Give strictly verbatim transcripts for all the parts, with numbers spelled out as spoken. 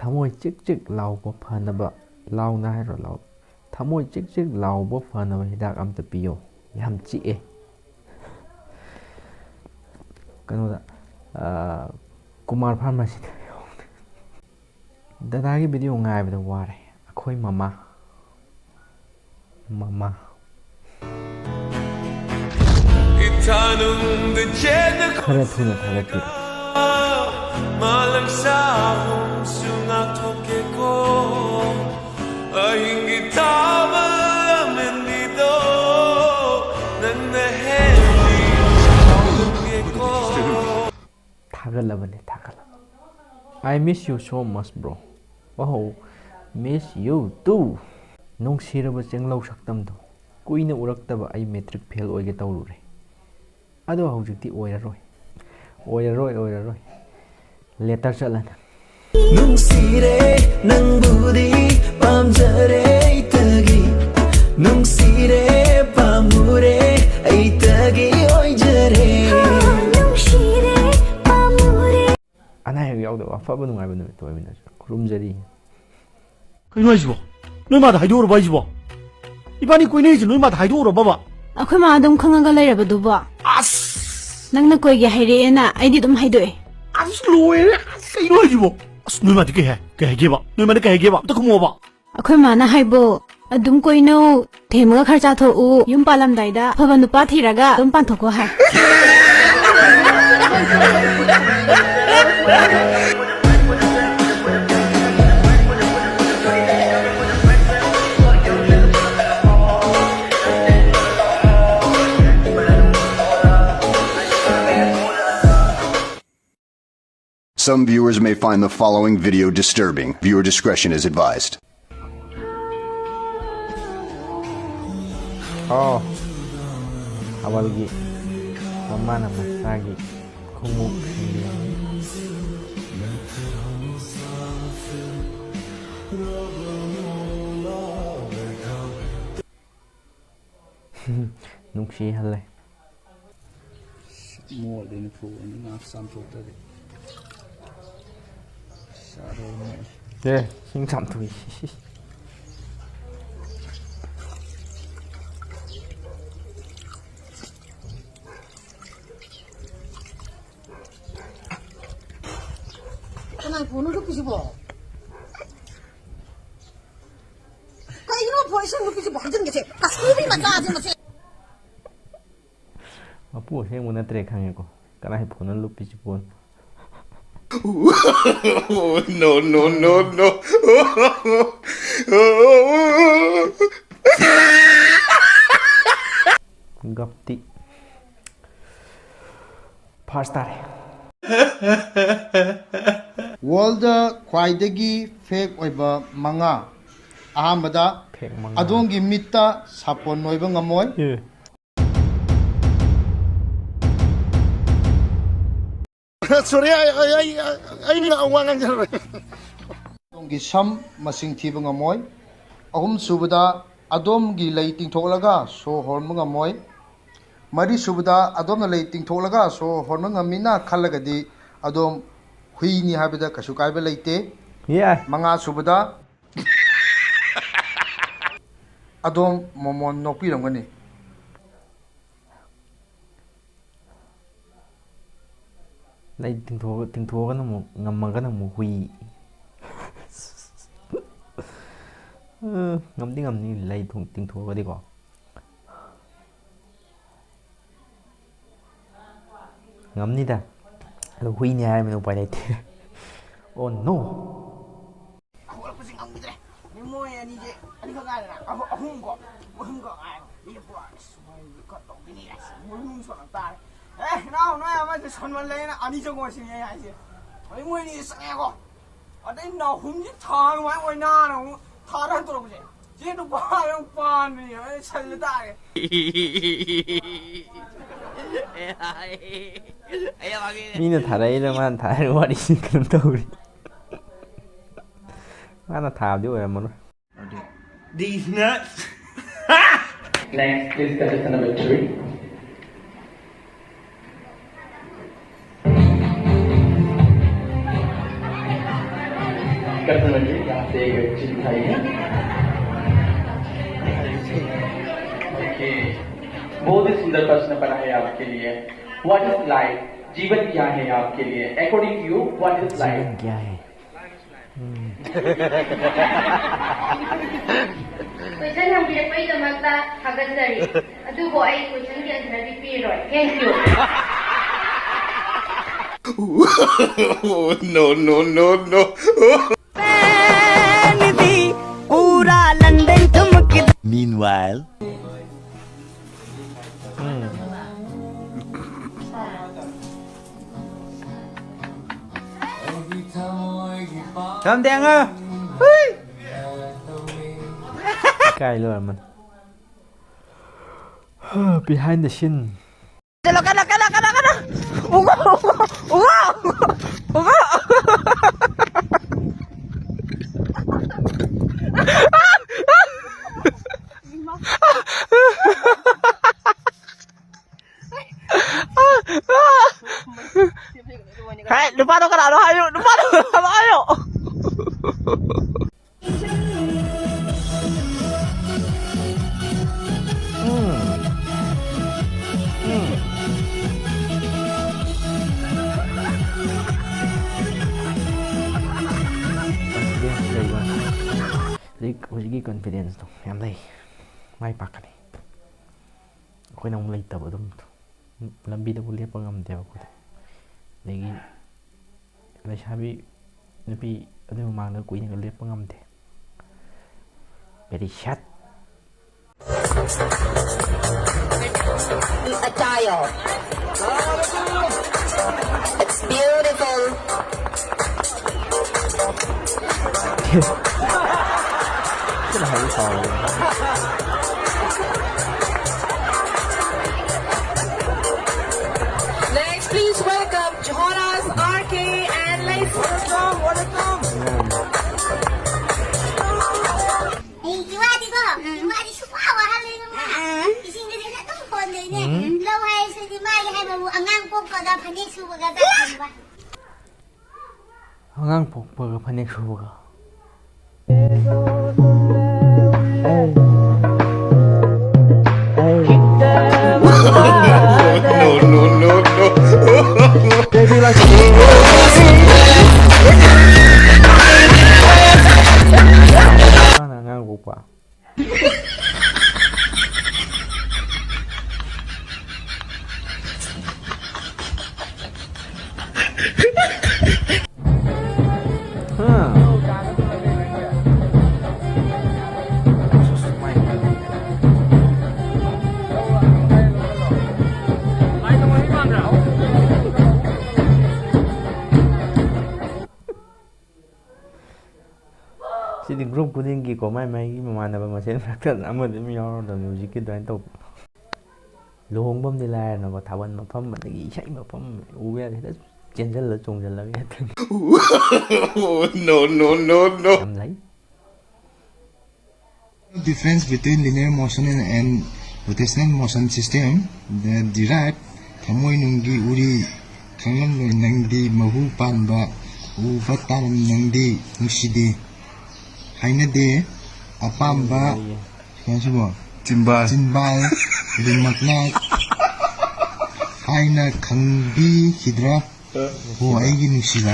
ꯊꯃꯣꯏ ꯆꯤꯛ ꯆꯤꯛ ꯂꯥꯎꯕ ꯐꯅꯕ, ꯂꯥꯎꯅ ꯍꯥꯏꯔꯣ, ꯂꯥꯎ꯫ ꯊꯃꯣꯏ ꯆꯤꯛ ꯆꯤꯛ ꯂꯥꯎꯕ ꯐꯅꯕ ꯍꯤꯗꯥꯛ ꯑꯝꯇ ꯄꯤꯌꯣ꯫ ꯌꯥꯝ ꯆꯤꯛꯑꯦ꯫ ꯀꯩꯅꯣꯗ, ꯑꯥ, ꯀꯨꯃꯥꯔ ꯐꯥꯔꯃꯥꯁꯤꯗ ꯌꯥꯎꯕꯅꯦ꯫ ꯗꯗꯥꯒꯤ ꯚꯤꯗꯤꯑꯣ ꯉꯥꯏꯕꯗ ꯋꯥꯔꯦ꯫ ꯑꯩꯈꯣꯏ ꯃꯃꯥ꯫ ꯃꯃꯥ꯫ ꯈꯔ ꯊꯨꯅ ꯊꯥꯒꯠꯄꯤꯔꯣ꯫ ꯊꯥꯒꯠꯂꯕꯅꯦ, ꯊꯥꯒꯠꯂꯕ꯫ I miss you so much, bro. Oh, miss you too. ꯅꯨꯡꯁꯤꯔꯕ ꯆꯦꯡꯂꯧ ꯁꯛꯇꯝꯗꯣ, ꯀꯨꯏꯅ ꯎꯔꯛꯇꯕ ꯑꯩ ꯃꯦꯇ꯭ꯔꯤꯛ ꯐꯦꯜ ꯑꯣꯏꯒꯦ ꯇꯧꯔꯨꯔꯦ꯫ ꯑꯗꯣ ꯍꯧꯖꯤꯛꯇꯤ ꯑꯣꯏꯔꯔꯣꯏ꯫ ꯑꯣꯏꯔꯔꯣꯏ, ꯑꯣꯏꯔꯔꯣꯏ꯫ ꯂꯦꯇꯔ ꯆꯠꯂꯅꯤ꯫ ꯅꯨꯡꯁꯤꯔꯦ ꯅꯪꯕꯨꯗꯤ ꯄꯥꯝꯖꯔꯦ ꯑꯩꯇꯒꯤ꯫ ꯅꯨꯡꯁꯤꯔꯦ ꯄꯥꯝꯃꯨꯔꯦ ꯑꯩꯇꯒꯤ ꯑꯣꯏꯖꯔꯦ꯫ ꯅꯨꯡꯁꯤꯔꯦ ꯄꯥꯝꯃꯨꯔꯦ꯫ ꯑꯅꯥ ꯑꯌꯦꯛ ꯌꯥꯎꯗꯕ ꯑꯐꯕ ꯅꯨꯡꯉꯥꯏꯕ ꯅꯨꯃꯤꯠꯇ ꯑꯣꯏꯃꯤꯟꯅꯁꯤ꯫ ꯈꯨꯔꯨꯝꯖꯔꯤ꯫ ꯀꯩꯅꯣ ꯍꯥꯏꯁꯤꯕꯣ? ꯅꯣꯏ ꯃꯥꯗ ꯍꯥꯏꯗꯣꯛꯎꯔꯕ ꯍꯥꯏꯁꯤꯕꯣ? ꯏꯕꯥꯅꯤ ꯀꯣꯏꯅꯔꯤꯁꯦ ꯅꯣꯏ ꯃꯥꯗ ꯍꯥꯏꯗꯣꯛꯎꯔꯕꯕ? ꯑꯩꯈꯣꯏ ꯃꯥ ꯑꯗꯨꯝ ꯈꯪꯉꯒ ꯂꯩꯔꯕꯗꯨꯕꯣ? ꯑꯁ! ꯅꯪꯅ ꯀꯣꯏꯒꯦ ꯍꯥꯏꯔꯛꯑꯦꯅ ꯑꯩꯗꯤ ꯑꯗꯨꯝ ꯍꯥꯏꯗꯣꯛꯑꯦ꯫ ꯑꯁ, ꯂꯣꯏꯔꯦ! ꯑꯁ, ꯀꯩꯅꯣ ꯍꯥꯏꯁꯤꯕꯣ? ꯑꯁ, ꯅꯣꯏ ꯃꯥꯗꯤ ꯀꯩ ꯍꯥꯏ? ꯀꯩ ꯍꯥꯏꯒꯦꯕ? ꯅꯣꯏ ꯃꯥꯗꯤ ꯀꯩ ꯍꯥꯏꯒꯦꯕ? ꯑꯝꯇ ꯈꯨꯝꯃꯣꯕ꯫ ꯑꯩꯈꯣꯏ ꯃꯥꯅ ꯍꯥꯏꯕꯨ, "ꯑꯗꯨꯝ ꯀꯣꯏꯅꯧ, ꯊꯦꯝꯃꯒ ꯈꯔ ꯆꯥꯊꯣꯛꯎ, ꯌꯨꯝ ꯄꯥꯜꯂꯝꯗꯥꯏꯗ ꯑꯐꯕ ꯅꯨꯄꯥ ꯊꯤꯔꯒ ꯑꯗꯨꯝ ꯄꯥꯟꯊꯣꯛꯈꯣ" ꯍꯥꯏ꯫ Some viewers may find the following video disturbing. Viewer discretion is advised. ꯑꯣ, ꯊꯥꯕꯜꯒꯤ ꯃꯃꯥꯅ ꯃꯆꯥꯒꯤ ꯈꯣꯡꯎꯞ ꯁꯤꯟꯕꯤꯔꯝꯃꯤ꯫ ꯅꯨꯡꯁꯤꯍꯜꯂꯦ꯫ ꯃꯣꯠꯂꯦꯅ ꯐꯨꯕꯅꯤ ꯉꯥꯏꯍꯥꯛ ꯆꯥꯝꯊꯣꯛꯇ꯭ꯔꯗꯤ꯫ ꯆꯥꯔꯦ ꯃꯣꯠꯂꯦ꯫ ꯑꯦ, ꯏꯁꯤꯡ ꯆꯥꯝꯊꯣꯛꯏ꯫ ꯀꯅꯥꯏ ꯐꯣꯟꯅꯣ ꯂꯨꯞꯄꯤꯁꯤꯕꯣ? ꯀꯩꯒꯤꯅꯣ ꯐꯣꯟ ꯏꯁꯤꯡ ꯂꯨꯞꯄꯤꯁꯤꯕꯣ? ꯍꯥꯞꯆꯤꯟꯒꯦꯁꯦ꯫ ꯀꯁꯇꯨꯔꯤ ꯃꯆꯥꯁꯦ ꯃꯁꯦ꯫ ꯃꯄꯨ ꯑꯁꯦꯡꯕ ꯅꯠꯇ꯭ꯔꯦ ꯈꯪꯉꯦꯀꯣ꯫ ꯀꯅꯥꯏ ꯐꯣꯟꯅꯣ ꯂꯨꯞꯄꯤꯁꯤꯕꯣ? No, no, no, no. ꯒꯞꯇꯤ꯫ ꯐꯥꯔꯁ ꯇꯥꯔꯦ꯫ ꯋꯥꯔꯜꯗ ꯈ꯭ꯋꯥꯏꯗꯒꯤ ꯐꯦꯛ ꯑꯣꯏꯕ ꯃꯉꯥ꯫ ꯑꯍꯥꯟꯕꯗ, ꯐꯦꯛ ꯃꯉꯥ꯫ ꯑꯗꯣꯝꯒꯤ ꯃꯤꯠꯇ ꯁꯥꯄꯣꯟ ꯅꯣꯏꯕ ꯉꯝꯃꯣꯏ꯫ ꯑꯦ꯫ Sorry, ꯑꯩ, ꯑꯩ, ꯑꯩ, ꯑꯩ ꯋꯥ ꯉꯥꯡꯖꯔꯔꯣꯏ꯫ ꯑꯗꯣꯝꯒꯤ ꯁꯝ ꯃꯁꯤꯡ ꯊꯤꯕ ꯉꯝꯃꯣꯏ꯫ ꯑꯍꯨꯝꯁꯨꯕꯗ, ꯑꯗꯣꯝꯒꯤ ꯂꯩ ꯇꯤꯡꯊꯣꯛꯂꯒ ꯁꯣ ꯍꯣꯟꯕ ꯉꯝꯃꯣꯏ꯫ ꯃꯔꯤꯁꯨꯕꯗ, ꯑꯗꯣꯝꯅ ꯂꯩ ꯇꯤꯡꯊꯣꯛꯂꯒ ꯁꯣ ꯍꯣꯟꯕ ꯉꯝꯃꯤꯅ ꯈꯜꯂꯒꯗꯤ ꯑꯗꯣꯝ ꯍꯨꯏꯅꯤ ꯍꯥꯏꯕꯗ ꯀꯩꯁꯨ ꯀꯥꯏꯕ ꯂꯩꯇꯦ꯫ ꯌꯥꯏ꯫ ꯃꯉꯥꯁꯨꯕꯗ, ꯑꯗꯣꯝ ꯃꯣꯃꯣꯟ ꯅꯣꯛꯄꯤꯔꯝꯒꯅꯤ꯫ ꯂꯩ ꯇꯤꯡꯊꯣꯛꯑꯒ, ꯇꯤꯡꯊꯣꯛꯑꯒꯅ ꯑꯃꯨꯛ, ꯉꯝꯃꯒꯅ ꯑꯃꯨꯛ ꯍꯨꯏ꯫ ꯎꯝ, ꯉꯝꯗꯤ ꯉꯝꯅꯤ, ꯂꯩ ꯊꯣꯡ-, ꯇꯤꯡꯊꯣꯛꯑꯒꯗꯤꯀꯣ꯫ ꯉꯝꯅꯤꯗ꯫ ꯑꯗꯣ ꯍꯨꯏꯅꯤ ꯍꯥꯏꯔꯕꯅꯤꯅ ꯎꯄꯥꯏ ꯂꯩꯇꯦ꯫ Oh no! ꯍꯧꯒꯠꯂꯛꯄꯁꯦ ꯉꯝꯈꯤꯗ꯭ꯔꯦ꯫ ꯃꯣꯏ ꯑꯅꯤꯁꯦ ꯑꯅꯤꯈꯛ ꯉꯥꯏꯔꯦꯅ꯫ ꯑꯍꯨ-, ꯑꯍꯨꯝꯀꯣ꯫ ꯑꯍꯨꯝꯈꯛ ꯉꯥꯏꯔꯦ꯫ ꯃꯤ ꯄꯨꯔꯥ ꯑꯁ, ꯃꯣꯏ ꯀꯠ ꯇꯧꯗꯣꯏꯅꯤ ꯍꯥꯏꯁꯦ꯫ ꯃꯣꯏ ꯏꯃꯨꯡ ꯁꯣꯟꯂꯛ ꯇꯥꯔꯦ꯫ ꯑꯦ, ꯏꯅꯥꯎ, ꯅꯣꯏ ꯑꯃꯁꯦ ꯁꯣꯟꯃꯜꯂꯦꯅ ꯑꯅꯤ ꯆꯪꯉꯣ ꯁꯤꯅꯤ ꯑꯩ ꯍꯥꯏꯁꯦ꯫ ꯑꯗꯩ ꯃꯣꯏ ꯑꯅꯤꯁꯦ ꯆꯪꯉꯦꯀꯣ꯫ ꯑꯗꯩ ꯅꯥꯍꯨꯝꯁꯦ ꯊꯥꯡ ꯃꯥꯏ ꯑꯣꯏꯅꯥꯅ ꯑꯃꯨꯛ ꯊꯥꯗ ꯍꯟꯇꯣꯔꯛꯄꯁꯦ꯫ ꯆꯦ ꯅꯨꯄꯥ ꯑꯃꯨꯛ ꯄꯥꯟꯕꯅꯦ꯫ ꯑꯩ ꯁꯜꯂ ꯇꯥꯔꯦ꯫ ꯃꯤꯅ ꯊꯥꯔꯛꯏꯔ ꯃꯥꯅ ꯊꯥꯔꯤꯔ ꯋꯥꯔꯤꯁꯤ ꯀꯩꯅꯣꯝ ꯇꯧꯔꯤ꯫ ꯃꯥꯅ ꯊꯥꯕꯗꯤ ꯑꯣꯏꯔꯝꯃꯔꯣꯏ꯫ These nuts. Next, please contestant number three. Customer जी, यहाँ से एक चिट्ठी आई है। ओके, बहुत ही सुंदर प्रश्न पड़ा है आपके लिए। What is life? जीवन क्या है आपके लिए? According to you, what is life? जीवन क्या है? ꯎꯝ꯫ ꯀꯣꯏꯁꯟ ꯍꯪꯕꯤꯔꯛꯄꯒꯤꯗꯃꯛꯇ ꯊꯥꯒꯠꯆꯔꯤ꯫ ꯑꯗꯨꯕꯨ ꯑꯩ ꯀꯣꯏꯁꯟꯒꯤ ꯑꯟꯁꯔꯗꯤ ꯄꯤꯔꯣꯏ꯫ Thank you꯫ No, no, no, no. Meanwhile. ꯌꯥꯝ ꯊꯦꯡꯉꯦ꯫ ꯍꯨꯏ꯫ ꯏꯀꯥꯏ ꯂꯣꯏꯔꯝꯃꯅꯤ꯫ Behind the scene. ꯆꯠꯂꯣ, ꯀꯟꯅ, ꯀꯟꯅ, ꯀꯟꯅ, ꯀꯟꯅ꯫ ꯎꯒꯣ, ꯎꯒꯣ, ꯎꯒꯣ, ꯎꯒꯣ꯫ ꯍꯥꯏ, ꯅꯨꯄꯥꯗꯣ ꯀꯅꯥꯅꯣ ꯍꯥꯏꯌꯨ, ꯅꯨꯄꯥꯗꯣ ꯀꯅꯥꯅꯣ ꯍꯥꯏꯌꯨ꯫ Confidence ꯂꯩꯕ꯫ ꯍꯧꯖꯤꯛ, ꯍꯧꯖꯤꯛꯀꯤ confidence ꯇꯣ ꯌꯥꯝ ꯂꯩ꯫ ꯃꯥꯏ ꯄꯥꯛꯀꯅꯤ꯫ ꯑꯩꯈꯣꯏꯅ ꯑꯃꯨꯛ ꯂꯩꯇꯕ ꯑꯗꯨꯝ꯫ ꯂꯝꯕꯤꯗꯕꯨ ꯂꯦꯞꯄ ꯉꯝꯗꯦꯕ ꯑꯩꯈꯣꯏꯗꯤ꯫ ꯑꯗꯒꯤ ꯂꯩꯁꯥꯕꯤ ꯅꯨꯄꯤ ꯑꯗꯨ ꯃꯃꯥꯡꯗ ꯀꯨꯏꯅꯒ ꯂꯦꯞꯄ ꯉꯝꯗꯦ꯫ Very sad. Attire. It's beautiful. Next, please welcome Jonas, R K, and Lacey. Welcome, welcome. ꯑꯩ ꯏꯋꯥꯗꯤꯀꯣ, ꯎꯝ꯫ ꯏꯋꯥꯗꯤ ꯁꯨꯡꯋꯥ ꯋꯥꯍꯜꯂꯣꯏ ꯈꯪꯕ꯭ꯔꯥ? ꯎꯝ꯫ ꯏꯁꯤꯡꯗꯗꯤ ꯑꯗꯨꯝ ꯍꯣꯟꯗꯣꯏꯅꯦ꯫ ꯎꯝ꯫ ꯂꯧ ꯍꯥꯏꯔꯁꯨꯗꯤ ꯃꯥꯒꯤ ꯍꯥꯏꯕꯕꯨ ꯑꯉꯥꯡ ꯄꯣꯛꯄꯒ ꯐꯅꯦꯛ ꯁꯨꯕꯒ ꯆꯠꯈꯤꯕ꯫ ꯑꯉꯥꯡ ꯄꯣꯛꯄꯒ ꯐꯅꯦꯛ ꯁꯨꯕꯒ꯫ ꯑꯉꯥꯡꯅ ꯑꯉꯥꯡ ꯄꯣꯛꯄ꯫ ꯁꯤꯗꯤ group ꯈꯨꯗꯤꯡꯒꯤꯀꯣ, ꯃꯥꯏ ꯃꯥꯏꯒꯤ ꯃꯃꯥꯟꯅꯕ ꯃꯁꯦꯟ ꯃꯔꯛꯇ ꯑꯃꯗꯤ ꯑꯗꯨꯝ ꯌꯥꯎꯔꯗꯕꯅꯤ ꯍꯧꯖꯤꯛꯀꯤ ꯑꯗꯨꯃꯥꯏꯅ ꯇꯧꯕ꯫ ꯂꯨꯍꯣꯡꯕ ꯑꯃꯗꯤ ꯂꯥꯏꯔꯅꯀꯣ, ꯊꯥꯕꯜ ꯃꯐꯝ ꯑꯗꯒꯤ ꯏꯁꯩ ꯃꯐꯝ ꯎꯕ ꯌꯥꯗꯦ, ꯍꯦꯛꯇ ꯆꯦꯟꯁꯤꯜꯂ ꯆꯣꯡꯁꯤꯜꯂꯒ ꯍꯦꯛꯇ꯫ No, no, no, no. ꯌꯥꯝ ꯂꯩ꯫ Difference between linear motion and, and rotational motion system, the derive, ꯊꯃꯣꯏꯅꯨꯡꯒꯤ ꯎꯔꯤ ꯈꯪꯂꯝꯂꯣꯏ ꯅꯪꯗꯤ, ꯃꯍꯨ ꯄꯥꯟꯕ ꯎꯕ ꯇꯥꯔꯝ ꯅꯪꯗꯤ, ꯅꯨꯡꯁꯤꯗꯦ ꯍꯥꯏꯅꯗꯦ ꯑꯄꯥꯝꯕ, ꯀꯩꯅꯣꯁꯤꯕꯣ? ꯆꯤꯝꯕꯥꯜ꯫ ꯆꯤꯝꯕꯥꯜ ꯈꯨꯗꯤꯡꯃꯛꯅ ꯍꯥꯏꯅ ꯈꯪꯕꯤꯈꯤꯗ꯭ꯔꯥ? ꯍꯣ, ꯑꯩꯒꯤ ꯅꯨꯡꯁꯤꯕ꯫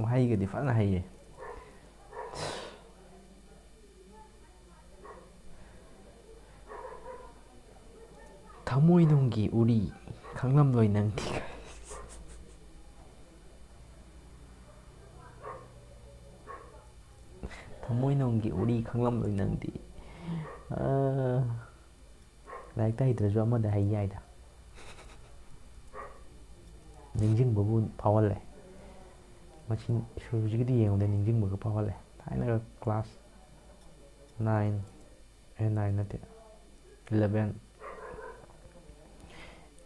ꯋꯥꯍꯩꯒꯗꯤ ꯐꯖꯅ ꯍꯩꯌꯦ꯫ ꯊꯃꯣꯏꯅꯨꯡꯒꯤ ꯎꯔꯤ ꯈꯪꯂꯝꯂꯣꯏ ꯅꯪꯗꯤ꯫ ꯊꯃꯣꯏꯅꯨꯡꯒꯤ ꯎꯔꯤ ꯈꯪꯂꯝꯂꯣꯏ ꯅꯪꯗꯤ꯫ ꯑꯥ, ꯂꯥꯏꯔꯤꯛꯇ ꯍꯩꯇ꯭ꯔꯁꯨ ꯑꯃꯗ ꯍꯩ ꯌꯥꯏꯗ꯫ ꯅꯤꯡꯁꯤꯡꯕꯕꯨ ꯐꯥꯎꯍꯜꯂꯦ꯫ ꯃꯁꯤ ꯁꯨꯔꯁꯤꯒꯤꯗꯤ ꯌꯦꯡꯉꯨꯗ ꯅꯤꯡꯁꯤꯡꯕꯒ ꯐꯥꯎꯍꯜꯂꯦ꯫ ꯊꯥꯏꯅꯒ class nine, ꯑꯦ, nine ꯅꯠꯇꯦ, eleven,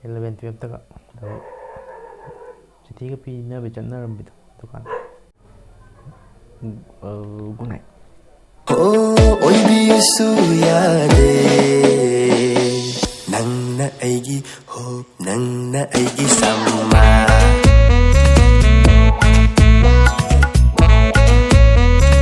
eleven twelve ꯇꯒ ꯇꯧꯔ ꯆꯤꯊꯤꯒ ꯄꯤꯅꯕ ꯆꯠꯅꯔꯝꯕꯗꯣ ꯗꯨꯀꯥꯟ꯫ ꯑ, good night꯫ ꯑꯣ, ꯑꯣꯏꯕꯤꯌꯨꯁꯨ ꯌꯥꯗꯦ꯫ ꯅꯪꯅ ꯑꯩꯒꯤ hope, ꯅꯪꯅ ꯑꯩꯒꯤ summer.